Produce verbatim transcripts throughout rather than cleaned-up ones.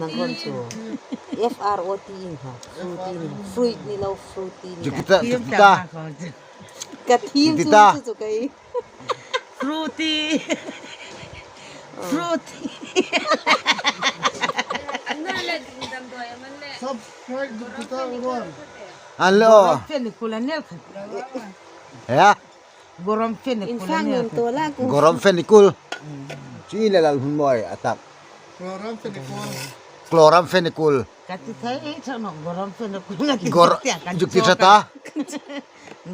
Nang khom chu. F R O T E in ha. Fruity ni. Fruit ni lo, fruity ni. Jupiter, Jupiter. Ka thim chu, Jupiter chu chu kei. Fruity. Fruity. Subscribe Jupiter uron. Hello. Gorom fenikul a ni el khat. Ya. Gorom fenikul a ni el khat. Gorom fenikul. Chu le lal hun moi a tak. Gorom fenikul. Gorom fenikul. Ka ti thei ei chang no, gorom fenikul na ti. Gor-, tia kan juk ti chok sa ta.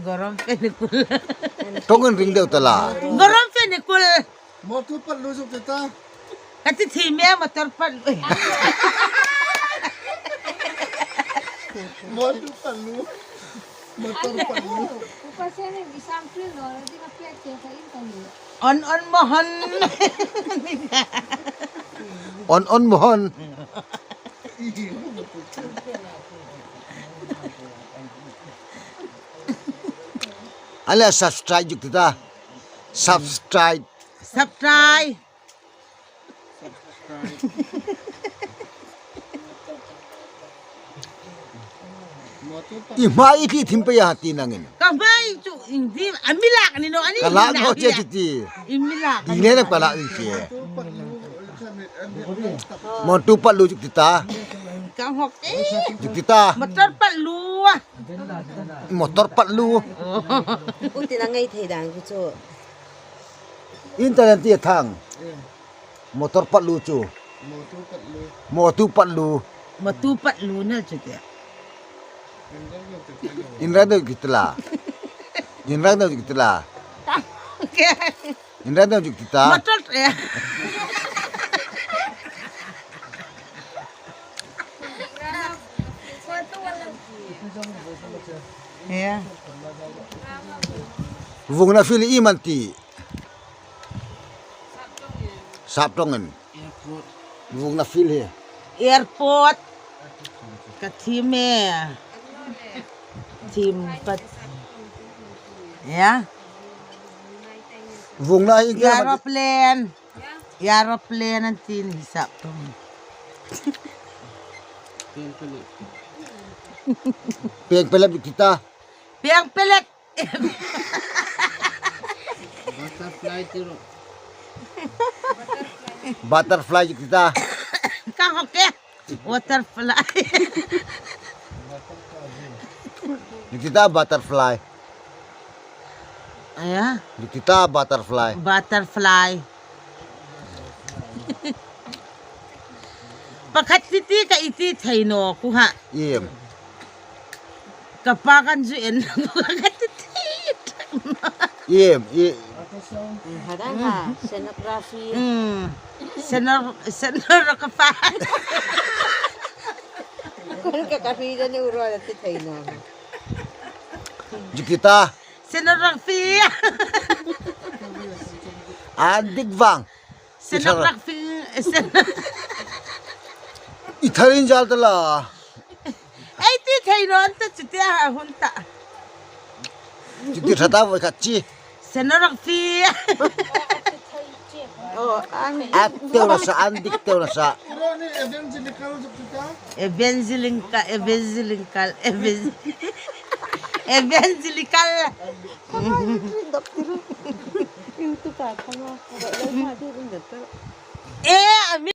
Gorom fenikul. Ṭawng an ring deu ta la. Gorom fenikul. Motor patlu juk ti ta. Ka ti thei me motor patlu. Motor patlu. Motor patlu. Upa se ne isang free lo, di ka pek ke ka in ka ni. On on mohon. On on mohon. Ala subscribe juk ti ta. Subscribe. Subscribe. I hmai i ti thim pei a ti nangin. Ka hmai chu in ti, a mi lak ni naw, a ni ka lak naw che ti. I mi lak. I le na ka lak ni che. Motor patlu juk ti ta. Ka hok e. Juk ti ta. Motor patlu a. Motor patlu. U ti na ngai thei dan ku chu. Internet ti thang. Motor patlu chu. Motor patlu. Motor patlu. Motor patlu na chu te. Inrang deu juk ti ta. Inrang deu juk ti ta. Ke. Inrang deu juk ti ta. Motor, eh. Yeah. Vungna field i man ti. Sap ṭawng in. Airport. Vungna field hi. Airport. Ka thim e. Thim pat. Ya. Vungna hi. Aeroplane. Aeroplane an ti ni sap ṭawng. Peng pelet. Peng pelet juk ti ta. Peng pelet. Butterfly ti ro. Butterfly juk ti ta. Ka hok e. Butterfly. Juk ti ta butterfly. Aya. Juk ti ta butterfly. Butterfly. Pakhat ti ti ka i ti thei naw ku ha. Iem. Ka pa kan zu en ka ti ti. Iem, i. Hada ha, scenography. Mm. Scenor-, scenographer. Kon ka ka ri da ni u ro da ti thei naw. Juk ti ta. Scenography. An dik vang. Scenography, scen-, i tharin jal ta la. Ei ti thei naw ta chu ti a hun ta. Chu ti ṭha ta voi khat chi. Scenography. Oh, an. Ak teu na sa, an dik teu na sa. Uro ni evangelical juk ti ta. Evangelical, evangelical, evangel-, evangelical. Kama ni rin dok ti ru. Ring tu ka kama. Ro lai ma di rin dok ti ru. Eh, ami.